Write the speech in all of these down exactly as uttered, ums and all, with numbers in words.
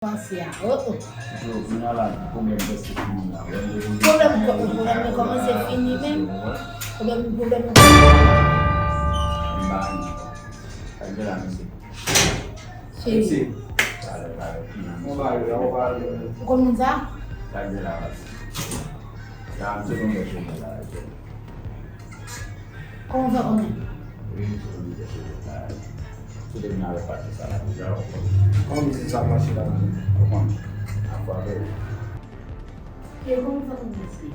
Panse a, oh, oh. Pwoblèm, pwoblèm yo kòmanse fini menm. Pwoblèm, pwoblèm yo. Cheri. Ou konn moun sa? Kòman w fè konnen? Kòman biznis sa ap mache la menm? Ou konn. Apre. E kòman w fè konnen, mesye?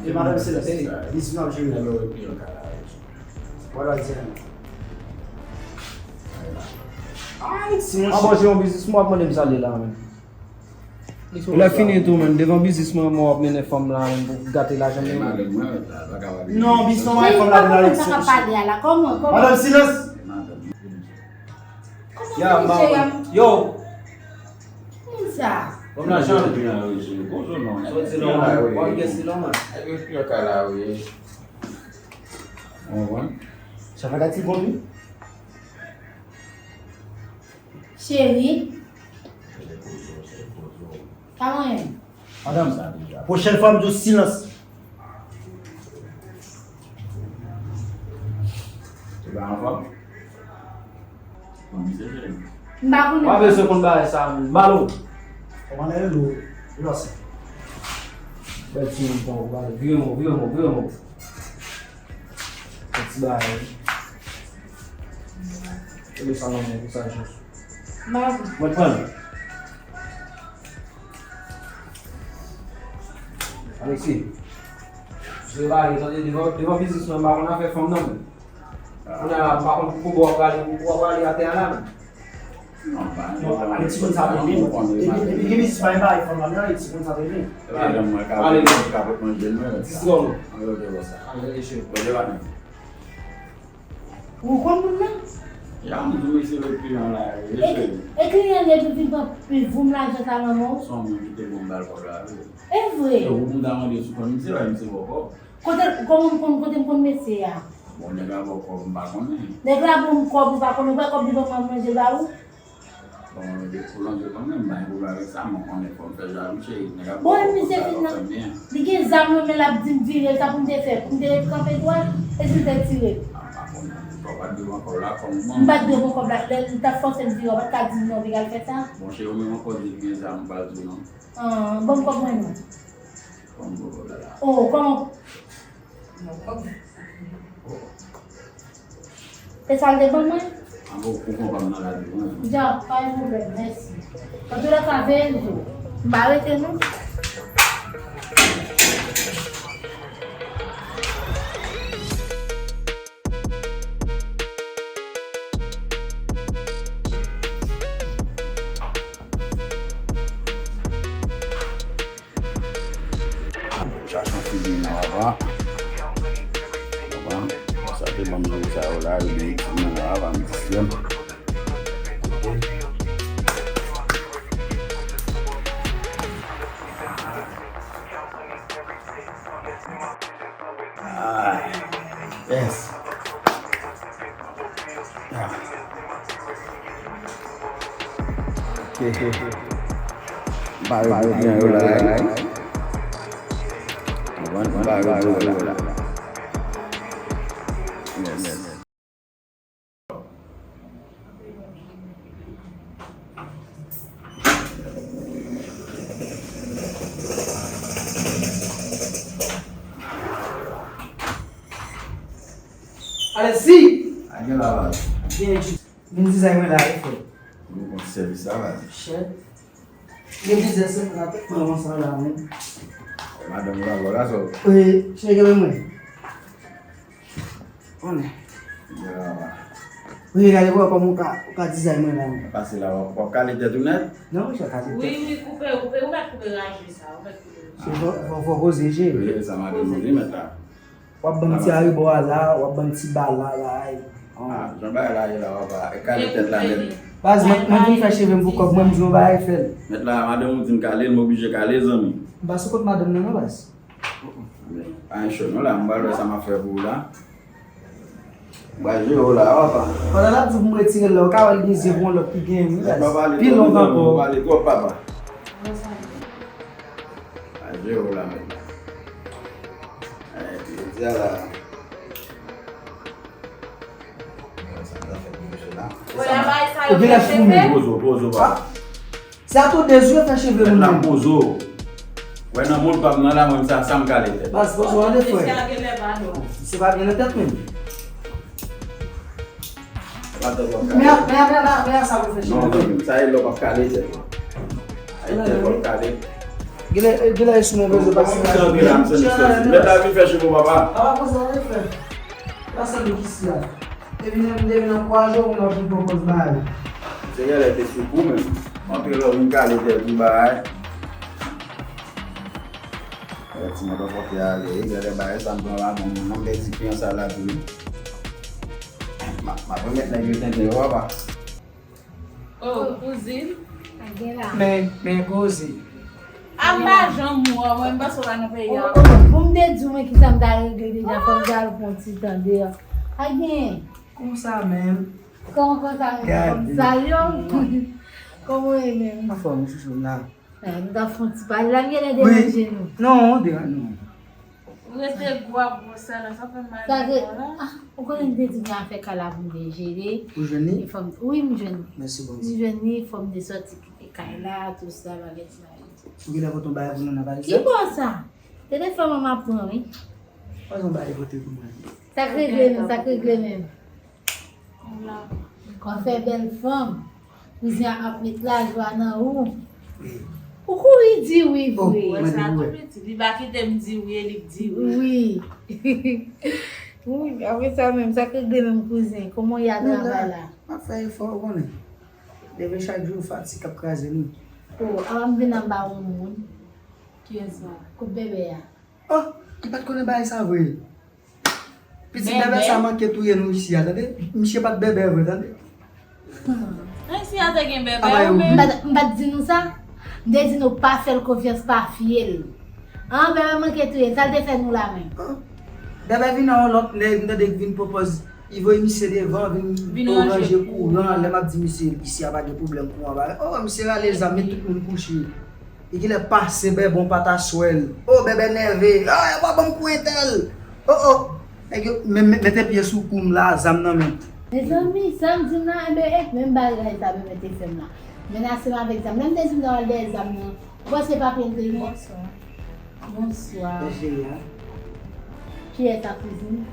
E madanm Celeste, biznis nou ap jere la. Wala di an. Ay, ti monchè. An bon, se yon biznis mwen ap mande m sa li la menm. Lè fini tou, menm, devan biznis mwen, mwen w ap mennen fanm la, menm, pou gate lajan mwen. Non, biznis mwen, fanm la, pou l ale. Madanm, silans! Ya, madanm. Yo! Moun sa. Fanm la, jan. Soti non, w ap gen silon, man. Sa fè gati bon, wi. Cheri. Pa manyen. Madanm, pwochèn fwa m di w silans. Ou pa anfòm? M pa konnen. W ap bezwen konn bagay sa, menm. Balo. Kòman lè l lou? Lòs. Bèl timoun pa w, balo. Vire mò, vire mò, vire mò. Yon ti bagay, wi. Tande sa nan men, pou sa jis. Mwen pran l. Alexis. Jere bagay, tande, devan, devan biznis mwen, m pa konn afè fanm nan, men. Kounye a la, m pa konn pou kote w ap prale, w ap prale atè a la, men. Non, ale ti moun sa te vin. Depi, depi gen biznis pa gen bagay fanm nan, ale ti moun sa te vin. Madanm mwen ka, ale, ka pot manje l, men. Ti sitwon. Ann rete konsa. Ale, ale, cheri. Rete la, men. Ou konn moun nan? Ya, m di mesye lòt kliyan la, e cheri. E kliyan li epi vin pran voum lajan sa nan men w? Se yon moun ki te bon m ba l kòb la, wi. E vre? E ou m ta mande si w konn misye, misye ba w kòb. Kote, kòman m konn, kote m konn mesye a? Bon, nèg la ba w kòb, m pa konnen. Nèg la ba w kòb, ou pa konnen, ou pa wè kòb li ban mwen manje ba ou? Bon, de pou lonje kanmenm, m pa gen pwoblèm avèk sa, men w konnen fò m fè jalou, cheri, nèg ap ba w kòb konsa, fò m fè m byen. Li gen zam nan men l ap di m vire, sa pou m te fè, pou m te ret kanpe dwat, e si l te tire? A, m pa konnen, fò w pa t dwe pran kòb la, kòm m ban m. M pa t dwe pran kòb la, lè l t ap fòse m vire, w pa t ka di m non, pi l al fè sa. Bon, cheri, ou menm ankò di l gen zam, ou pa di non. An, ban m kòb mwen non. Kòman w wè la? Oh, kòman? E sa l te ban mwen? An bon, ou konprann nan lavi, wi. Dja, pa gen pwoblèm, mèsi. Antoulèka, veye l tou. M pa rete non. Chache yon figi nan ava. Ava. Sa te ban m jou sa yo la, yo gen ti moun la, ava m di frè m. Ah, yes. Ah. Ok. Bare gwo blan yo la, wi. Konprann? Bare gwo blan yo la. Yes. Alexis! A gen la baz. Byen di. Vin dizay mwen la, wi, frè. Mwen konn sèvis la, baz. Chè. Gen dizè senkant mwen konsa la, men. Madanm ou la, bò la, so. Wi, chè, gen mwen. Konnen. Wi, gade pou wè kòman ou ka, ou ka dizay mwen la, men. Pase la, w ap, w ap kale tèt ou nèt? Non, monchè, kale tèt. Wi, wi, koupe, koupe, ou mèt koupe raje sa, ou mèt koupe raje. Fò, fò, fò koze, cheri. Wi, sa madanm ou di mèt la. W ap ban m ti aribò a la, w ap ban m ti bal la, la, ay. Ah, jan bagay la ye la, papa. E kale tèt la nèt. Baz, mwen, mwen vin fè cheve m pou kòb, mwen m di yon bagay, fè l. Mèt la, madanm ou di m kale l, m oblije kale, zanmi. M pa sou kont madanm nan, non, baz. Men, pa gen cho non la, m pral wè sa m ap fè pou ou la. Mwen jere w la, papa. Pandan l ap di pou m retire l la, ou ka wè l gen zye pou yon lòt ki genyen, wi, guys. Pi long ankò. Ou pale twòp, papa. Mwen jere w la, men. Jodi a la. Ou genlè fou menm. Poze w, poze w, papa. Se a tou de zye fè cheve moun menm. Poze w. Wè nan mond pa m nan la, mwen sa, sa m kale tèt. Baz, poze w ale, frè. Se pa byen nan tèt menm. Men a, men a, men a, men a sa pou fè cheve. Non, sa e lè w p ap kale tèt ou. Ay, tèt w ap kale. Genlè, genlè e sou move zo pase. Mèt la vin fè cheve w, papa. Papa, poze w ale, frè. Pase li ki si a. Depi nan, depi nan twa jou, moun ap vin pran pòz bagay. Se genlè te sou kou menm. Antre lò vin kale tèt ou bagay. Ti motherfucker ale, wi, gade bagay sa m pran la, bon, m pèdi kliyan sa la tou, wi. M ap, m ap remèt nèg yo tenten yo, papa. Oh, kouzin. Men, men koze. A m pa janm wè w, mwen m panse w pa nan peyi a. Pou m te di w mwen kisa m ta regle deja, fò m ta al pran ti tan deyò. A gen. Konsa menm. Kòman konsa menm? Salye w. Kòman w ye menm? Anfòm, wi, chouchou m la. Nou ta fè yon ti pale la, m genlè deranje nou. Non, deranje nou. Ou rete gwo ap gwo sèl la, sa fè m mal pou ou la. Ah, ou konnen m te di gen afè kay la pou m te jere. Ou jwenn li? Wi, m jwenn li. Mèsi Bondye. M jwenn li, fò m te sòti kite kay la, tou sa, bagay sa. Ou genlè pote yon bagay pou nou nan valiz la? Ki bò sa? Telefòn mwen m ap pran, wi. Poze yon bagay pote pou mwen. Sa k regle menm, sa k regle menm. Kò fè bèl fanm. Kouzin an ap met lajwa nan ou. Ou kouri di wi vre. Wè sa tou piti. Li pa kite m di wi e li k di wi. Wi. Wi, apre sa menm, sa k regle menm kouzin? Kòman w ye a travay la? M ap fè efò, ou konnen. Leve chak jou, fatig k ap kraze nou. Oh, avan m vin anba yon moun. Kiyès sa? Kot bèbè a? Oh, li pa t konnen bagay sa vre. Pitit bèbè sa manke touye nou isi a, tande. Misye pa t bèbè vre, tande. Nan isi a te gen bèbè ou menm? M pa t, m pa t di nou sa? M te di nou pa fè l konfyans, pa fye l. An, bèbè manke touye l, sa l te fè nou la menm? Bèbè vin nan yon lòt nèg, m tande k vin pwopòz, li voye misye devan, vin ranje kouran, lè m ap di misye isi a pa gen pwoblèm kouran, pa, oh, misye rale zam, met tout moun kouche. Li genlè pase bèbè yon pataswèl. Oh, bèbè nève. Ah, yo pa ban m kou entèl. Oh, oh. Nèg yo men, men, mete pye sou kou m la, zam nan men. Mezanmi, sa m di m la, enben, e menm bagay sa bèbè te fè m la. Menase m avèk zam. Lè m te di m ta al dèyè zam nan, ou panse pa pye l te gen? Bonswa. Bonswa. Kiyès sa, kouzin?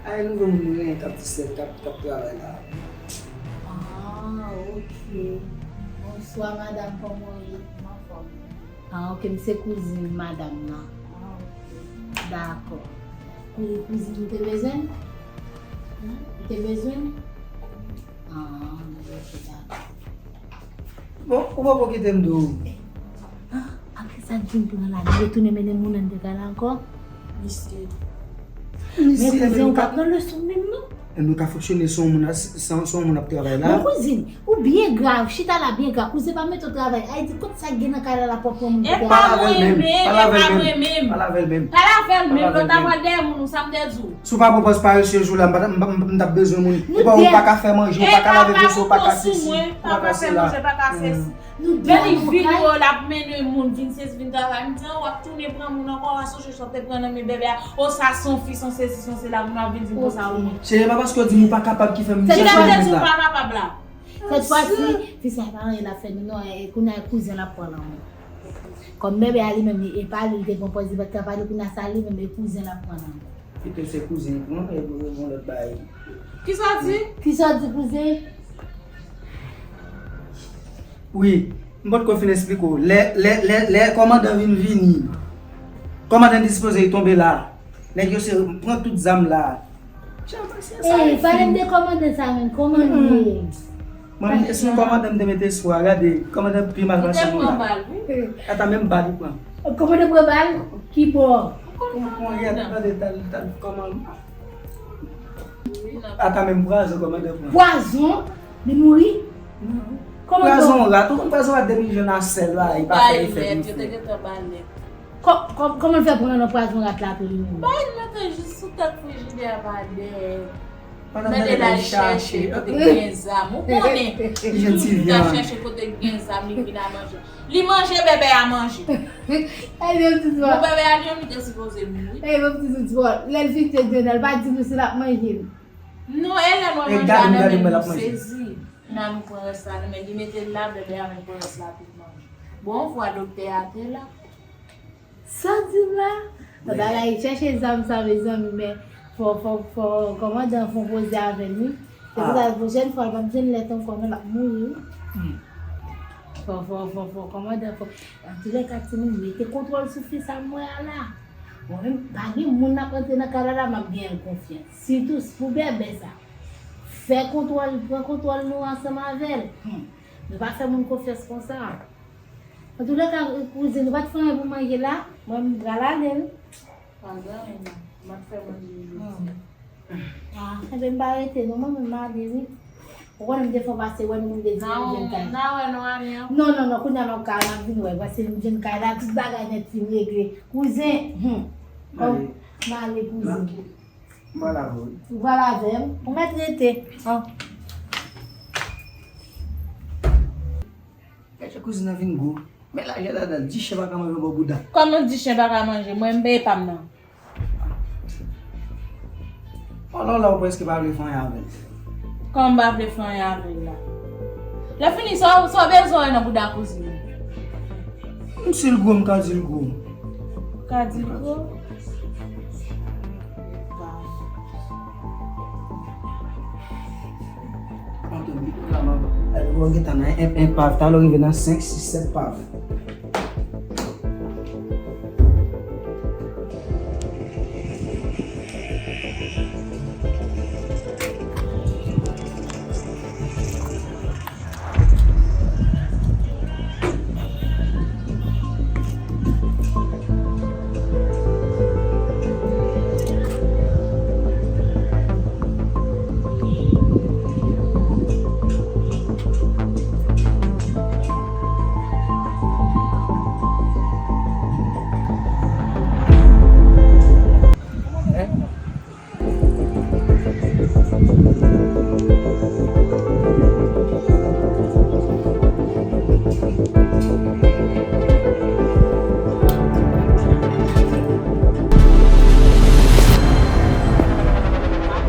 A, e nouvo moun mwen renmen k ap disèt, k ap, k ap travay la. Ah, ok. Bonswa, madanm, kòman w ye? M anfòm. Ah, ok, m se kouzin madanm nan. Ah, ok. Dakò. Kou-, kouzin, ou te bezwen l? Hmm? Ou te bezwen l? Ah, ok, dakò. Bon, ou poko kite m di w. Ah, apre sa, Jim pran la, li retounen mennen moun anndan kay la ankò. Misye. Men kouzin, ou pa pran leson menm, non? E nou ka fonksyone san yon moun, san, san yon moun ap travay la. Bon, kouzin, ou byen grav, chita la byen grav. Kouzin pa mete w travay. Ayiti, kot sa k gen nan kay la, la pwòp moun ki te. E pa mwen menm, e pa mwen menm. Pale avè l menm, lè w ta pral dèyè moun, ou sa m te di w. Si w pa pran pòz parese jou la, m pa t, m pa, m pa, m t ap bezwen moun. Ou pa, ou pa ka fè manje, ou pa ka lave vesè, ou pa ka sesi, ou pa ka sela. Lè li vini yo, l ap mennen moun vin sesi, vin travay. M di, an, w ap tounen pran moun ankò, w a sonje sa w te pran nan men bèbè a. O, sa se yon fi, se yon sesi, se yon sela, moun ap vin di m konsa, ou. Cheri, e pa paske w di m ou pa kapab ki fè m chèche moun la. Se li k ap te di w pa kapab la. Sèt fwa si, fi sa pa anyen l ap fè nou, non, e, kounye a e kouzin l ap pran nan men. Kòm bèbè a li menm, li, e pa li, li te pran pòz li pa t ka pale, kounye a sa li menm, e kouzin l ap pran nan men. Pito se kouzin l pran, e pou yon lòt bagay. Kisa w di? Kisa w di, kouzin? Wi, m potko fin esplike w. Lè, lè, lè, lè kòmandan vin vini, kòmandan dispoze tonbe la. Nèg yo se pran tout zam la. Jan Masya sa. Ey, pale m de kòmandan sa menm, kòman li ye? Mwen, se yon kòmandan m te mete espwa, gade, kòmandan pi mal pase moun la. Ata menm bal li pran. Kòmandan pran bal? Ki bò? Kòmandan, gade, tal, tal, kòman. Ata menm pwazon kòmandan pran. Pwazon? Li mouri? Kòman pwazon rat, ou konn pwazon rat depi l jwenn nan sèl la, li pa fè efè pou li fè. Kò-, kò-, kòman l fè pran nan pwazon rat la tou li menm? Bay mete jis sou tèt frijidè a pa dèyè. Pandan mande l al chèche kote k gen zam. Ou konnen, li toujou ta chèche kote k gen zam, li vin a manje. Li manje, bèbè a manje. Ebyen, ti bò. Bon, bèbè a li menm, li te sipoze mouri. Ebyen, ti bò. Lè l fin te grenn, l pa di nou si l ap manje l. Non, e lè mwen manje a nan men nou sezi. Nan nou pran rès la nan men li, mete l la, bèbè a menm pran rès la, tout manje. Bon, yon fwa doktè a te la. Sa w di m la? Bagay, chèche zam sa, mezanmi, men fò, fò, fò kòmandan fè yon poze avè l, wi. Se pou sa, pwochèn fwa, l p ap jwenn lèt ankò, non, l ap mouri, wi. Fò, fò, fò, fò kòmandan, fò. Antoulèka, timoun, mete kontwòl sou fi sa m wè a la. Mwen menm, pa gen moun n ap rantre nan kay la la, m ap gen l konfyans. Sitou pou bèbè sa. Fè kontwòl, pran kontwòl nou ansanm avè l. Hmm. Nou pa fè moun konfyans konsa. Antoulèka, kouzin, ou pa t fè anyen pou manje la? Mwen, m pral ale, wi. Pa gen anyen, non. M ap fè manje jodi. Ah, enben, m pa rete, non, mwen menm, m ale, wi. Ou konnen m te fè w pase wè nou, m te di nou jwenn kay. N a wè nou ale an. Non, non, non, kounye a m ap ka, n ap vin wè. Pase nou jwenn kay la, tout bagay nèt fin regle. Kouzen, hmm. Kòm, m ale, kouzin. M pral avè w, wi. Ou pral avè m? Ou mèt rete. Ah. Gade jan kouzin nan vin gwo. Men lajè ladan l, di chen pa ka manje yon bò bouda. Kòman di chen pa ka manje? Mwen, m peye pa m nan. Alò la, ou prèske pa vle fè anyen avè l. Kòman m pa vle fè anyen avè l la? Lè fini, sa w, sa w bezwen wè nan bouda kouzin nan? M, si l gwo, m ka di l gwo. Ou ka di l gwo? Anto, m gentan nan en, en pav, talè w rive nan senk, sis, sèt pav.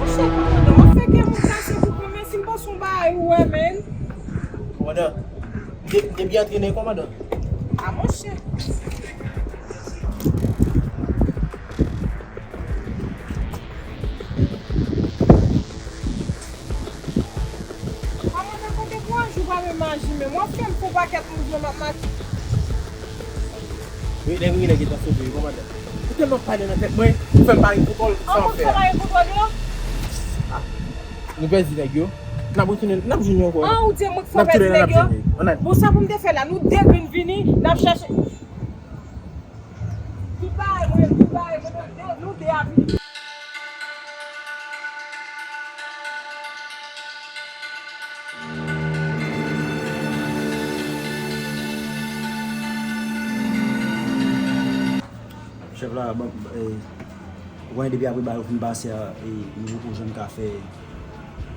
Monchè, kòmandan, w ap fè kè moun kase pou kòmanse, m panse yon bagay ou wè, menn. Kòmandan, m te, m te byen antrene, kòmandan. A, monchè. Kòmandan, kote kouraj ou pa menm aji menm. W ap fè m fè yon pakèt mouvman m ap mache. Wi, nèg wi, nèg gentan sove wi, kòmandan. Ou tèlman pale nan tèt mwen, ou fè m pa gen kontwòl sa m ap fè a. An, ou fè pa gen kontwòl yo? Ah, nou pèdi nèg yo. N ap retounen, n ap jwenn yo ankò. An, ou di mwen k fè w pèdi nèg yo? N ap tounen, n ap jwenn yo. Ann al. Bon, sa pou m te fè la, nou de grenn vini, n ap chèche. Tout bagay mwen, tout bagay mwen, nou de, nou de a vini. Chèf la, bon, eh, ou konnen depi apre bagay yo fin pase a, eh, nou poko janm ka fè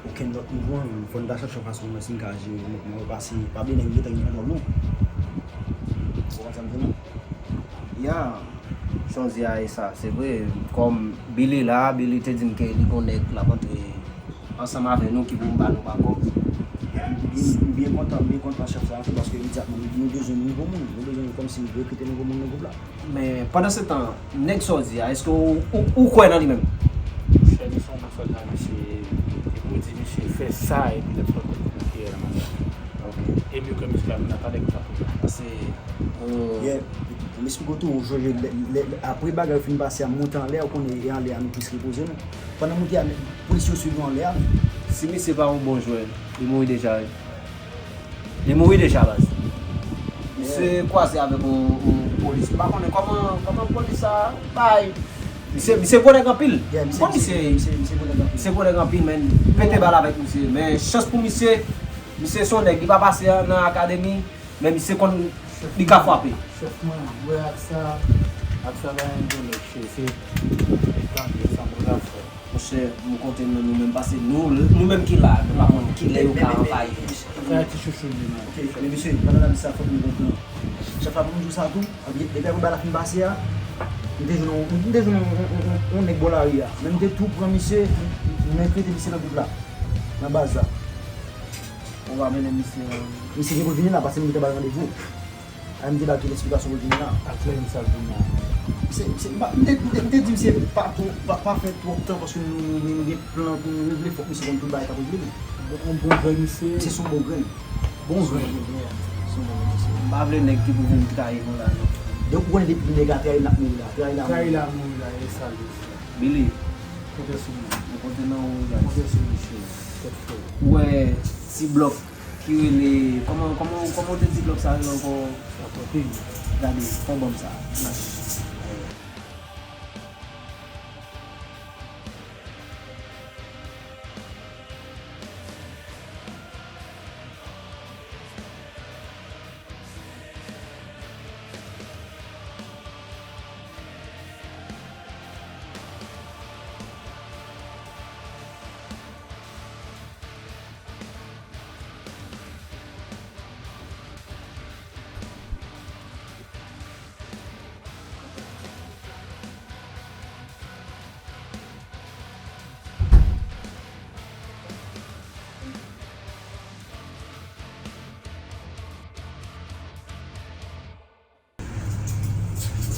okenn lòt mouvman, fò n ta chèche yon fason pou wè si n ka jere mouvman yo pase, pa bliye nèg yo gentan gen kontwòl nou. Ou konprann sa m di w? Ya, jan w di a, e sa, se vre, kòm Billy la, Billy te di m ke li gon nèg l ap antre ansanm avè nou ki pou ba nou pa kòb. M byen, m byen kontan, m byen kontan chèf sa tou, paske imedyatman nou, nou bezwen nouvo moun, nou bezwen kòmsi rekrite nouvo moun nan gwoup la. Men pandansetan, nèg sa w di a, èske ou, ou, ou kwè nan li menm? Monchè, misye se yon moun sòlda, misye, e pou di misye fè sa, epi lè sòlda te bloke nan maten. Ok. E m yo kwè misye la, nou nan kay nèg yo t ap pran. Paske, euh, yeah, pou m esplike w tou, Jojo, lè, lè, lè, apre bagay yo fin pase a, m monte anlè, ou konnen, e anlè a, nou plis repoze nou. Pandan m monte a, polis yo swiv nou anlè a. Si misye pa yon bon jwè, li mouri deja, wi. Li mouri deja, baz. Misye kwaze avèk yon, yon polis. M pa konnen kòman, kòman polis sa bay. Misye, misye gwo nèg anpil. Yeah, misye, misye, misye, misye gwo nèg anpil. Misye gwo nèg anpil, men pete bal avèk misye. Men chans pou misye, misye se yon nèg, li pa pase nan akademi, men misye konn, li ka frape. Chèf mwen, wè ak sa, ak sa la yon gwo nèg, se, se, se danjre sa moun la fè. Monchè, m kontan nan nou menm, paske nou, nou menm ki la, nou pa konn kilè yo ka anvayi nou. Sa ti chouchou li nan. Ok, men mesye, pandan n ap di sa, fòk nou gon plan. Chèf la, pou m di w sa tou, depi apre bagay la fin pase a, m te jwenn yon, m te jwenn yon, yon, yon, yon nèg bò lari a. Men m te tou pran misye, m, m, m enkrete misye nan gwoup la, nan baz la. Ou pa mennen misye nan. Misye gen pou l vini la, paske m te ba l randevou. A, m te ba l tout esplikasyon pou l vini la. Aklè m sa l vini la. Se, se, m pa, m te, m te, m te di misye pa twò, pa, pa fè twòp tan, paske nou, nou, nou gen plan pou nou regle, fòk misye konn tout bagay k ap regle tou. Bon, yon bon grenn misye. Misye se yon bon grenn. Bon grenn. Se yon bon grenn misye. M pa vle nèg ki pou vin trayi nou la, non. Donk, ou konnen depi nèg la trayi, l ap mouri la. Trayi la, trayi la, mouri la, e sa l ye. Billy. Konte sou mwen. Mwen konte nan ou, guys. Konte sou misye. Tèt fre. Ou wè ti blòk ki rele, kòman, kòman, kòman w te di blòk sa rele ankò? Gade, fò ban m sa.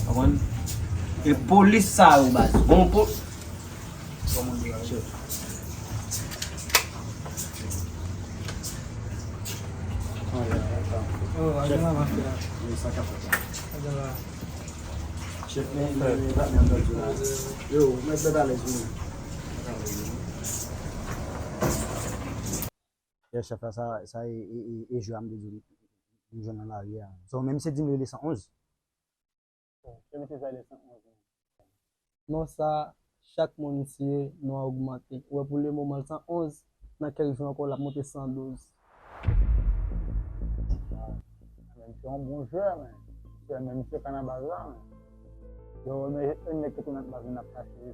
Konprann? E polis sa yo, baz. Bon, po-, Oh, ajan la, mafya. Wi, sa k ap fèt la? Ajan la. Chèf, men, men, men, men, men, yo, mèt bèt alèz, wi. Mèt alèz, wi. Yes, chèf la, sa, sa e, e, e, e jwe a m te di w, m jwenn nan lari a. So, men misye di m rele san onz. Bon, se misye sa rele san onz, non. Non sa, chak moun misye, non an ogmante. Ou wè pou le moman l san onz, nan kèk jou ankò l ap monte san douz. Ah, men misye yon bon jwè, men. Misye, men misye ka nan baz la, men. Yo, men, yon nèg ki tou nan baz la, n ap chache li.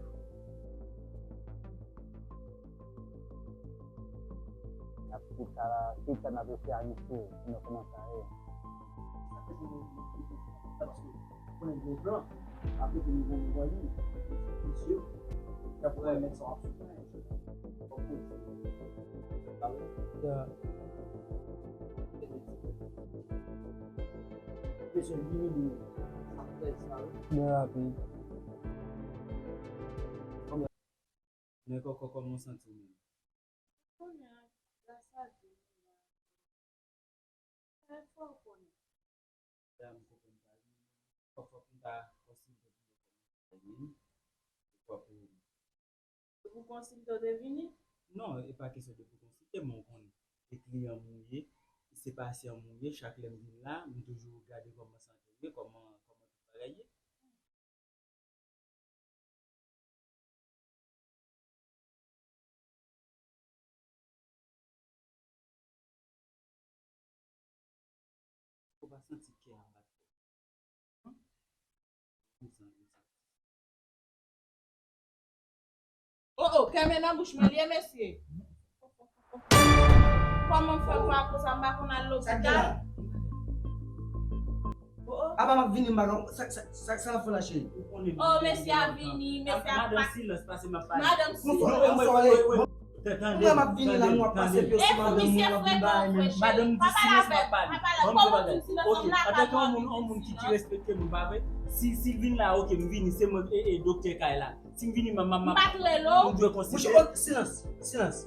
N ap tout sa la, tout sa n ap eseye a misye, pou nou kòmanse a ye. Sa fè se nou, nou, nou, nou, sa paske ou konnen gen plan, apre ke nou voye li, misye, y ap wè nèg sa w ap sou teren, misye. Fòk ou di, sa vle. Ya. Mesye, vini, vini. Sa fè sa, wi. Byen rapid. Men kòkò, kòman w santi w menm? Kounye a, gras a Dye, m la. Trè fò, w konnen. Dam, m konprann pa li. Fò, fòk m ta konsilte pou yo kòmanse vini. Fò pou... Pou konsilte w te vini? Non, e pa kesyon de pou konsilte, men w konnen. E kliyan m ou ye, se pasyan m ou ye, chak lè m vin la, m toujou gade kòman sante w ye, kòman, kòman tout bagay ye. Ou pa santi kè a bat fò? Konsa, konsa. Oh, oh, kenbe nan bouch mwen li ye, mesye. Kòman m fè kwa konsa, m pa konn al lopital? Oh, oh. Apa m ap vini, m pa konn, sa, sa, sa, sa l ap fè la, cheri? Oh, mesye a vini, mesye a... Madanm, silans, pase m ap pale. Madanm, silans. Tande, tande, tande. Madanm di silans m ap pale. Ban m di bagay. Ok, antanke yon moun, yon moun ki, ki respekte moun, pa vre? Si, si l vin la, ok, m vini, se mwen, e, e, doktè kay la. Si m vini, m, m, m, m dwe konsilte. Mouche, oh, silans, silans.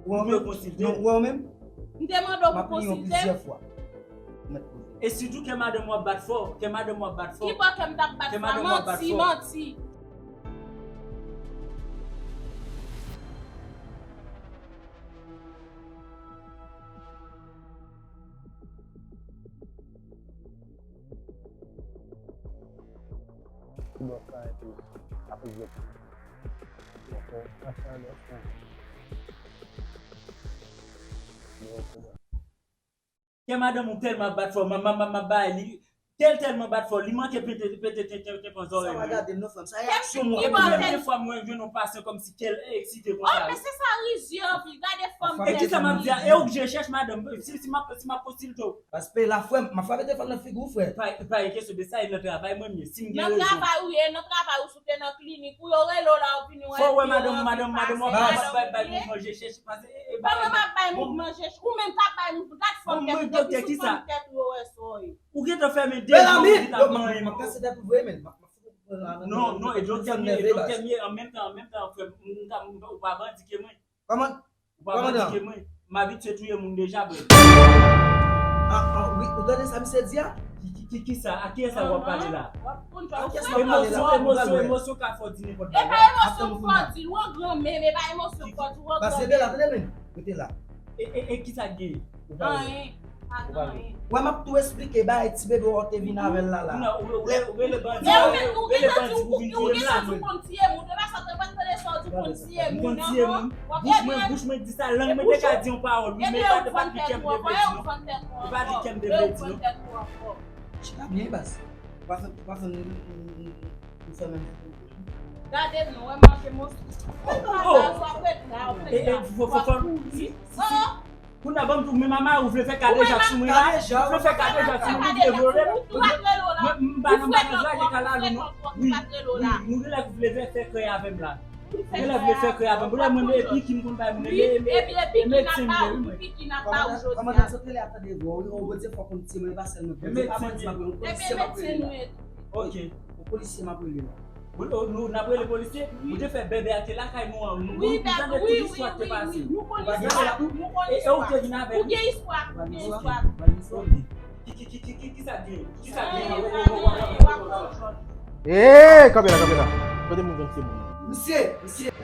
Ou wè w menm? Non, ou wè w menm? M te mande w pou konsilte m. E sitou kè madanm w ap bat fò, kè madanm w ap bat fò. Ki bò kè m t ap bat fò? Manti, manti. Ti bòs la epi apre gwo. Ok, machin an dèsè. Kè madanm ou tèlman ap bat fò, m, m, m, m ap bay li. Kè l tèlman bat fò, li manke pete, pete, pete, pete, pete zòrèy mwen. Sa pa gade m non, frè m. Sa reaksyon mwen. E premye fwa mwen jwenn yon pasyan kòmsi kè l eksite konsa. Oh, men se sa rizye anpil. Gade fanm. E kisa m ap di a? E ou k je chèch madanm. Si, si m ap, si m ap konsilte w. Paske la, frè m, m ap frape telefòn nan figi w, frè. Pa, pa gen kesyon de sa, e nan travay mwen m ye. Si m gen rezon. Nan travay ou ye, nan travay ou sou te nan klinik ou, yo rele w la, ou vini wè. Fò w wè madanm, madanm, madanm, w ap bay, bay, bay mouvman je chèch. Pase, e, e, bagay. Kòman m ap bay mouvman je chèch? Ou menm k ap bay mouvman, gade fanm tèt, depi sou fanm tèt ou yo wè sa w ye. Ou gentan fèmen de jou ou di ta manyen. Bèlami, m ap kase tèt ou vre, men. M ap, m ap fout ou pran la nan. Non, non, e doktè m ye, e doktè m ye, an menm tan, an menm tan, frè m, m, m, m, ou pa bandi ke mwen. Kòman? Ou pa bandi ke mwen. M abitye touye moun deja, bro. Ah, ah, wi, ou tande sa misye di a? Ki, ki, ki, kisa? A kiyès sa w ap pale la? Emosyon, emosyon, emosyon ka fè w di nenpòt bagay. E pa emosyon fò di, ou an granmè, e pa emosyon fò di, ou an granmè. Pase de la, tande men. Rete la. E, e, e kisa k genyen? Ou pa wè. Anyen. Pa gen anyen. Wè, m ap tou esplike bagay ti bebe w te vin avè l la la. Ou rele bandi, ou rele bandi pou vin touye m la. Ou konn tiye moun, e pa sa te bat tande sa w di konn tiye moun. Konn tiye moun. Bouch mwen, bouch mwen di sa, lang mwen te ka di yon pawòl, wi, men e pa, e pa li kè m te vle di non. E pa li kè m te vle di non. Chita byen, baz. Ou pa fè, ou pa fè nou, nou, nou, nou fè menm. Gade non, wè manke monstre. Ou pral la, w ap ret la, w ap ret la. W ap kouri. Kounye a ban m di w, men mama, ou vle fè kadejak sou mwen la? Ou vle fè kadejak sou mwen, ou vle vole m? Mwen, m pa nan, m pa nan draje kalalou non. Wi, wi, nou genlè vle fè, fè krèy avè m la. Genlè vle fè krèy avè m. Genlè mwen, epi ki m konn bay moun, e, e, e medsen m ye, wi, mwen. Kòmandan, kòmandan, sot rele a tande vwa, wi, o Bondye fò konn ti mwen, e pa sèl mwen. Bondye pa bandi m ap rele, yon polisye m ap rele la. Ok. Yon polisye m ap rele la. Ou, ou, nou, n ap rele polisye? Ou te fè bèbè a te lakay nou an, nou, nou tande tout istwa k te pase. Nou konn istwa, nou konn istwa. E, e ou te vin avè l? Ou gen istwa, ou gen istwa. Ok. Ki, ki, ki, ki, ki, kisa k gen? Kisa k gen? Ee, kanpe la, kanpe la. Kote moun konn se moun? Misye, misye.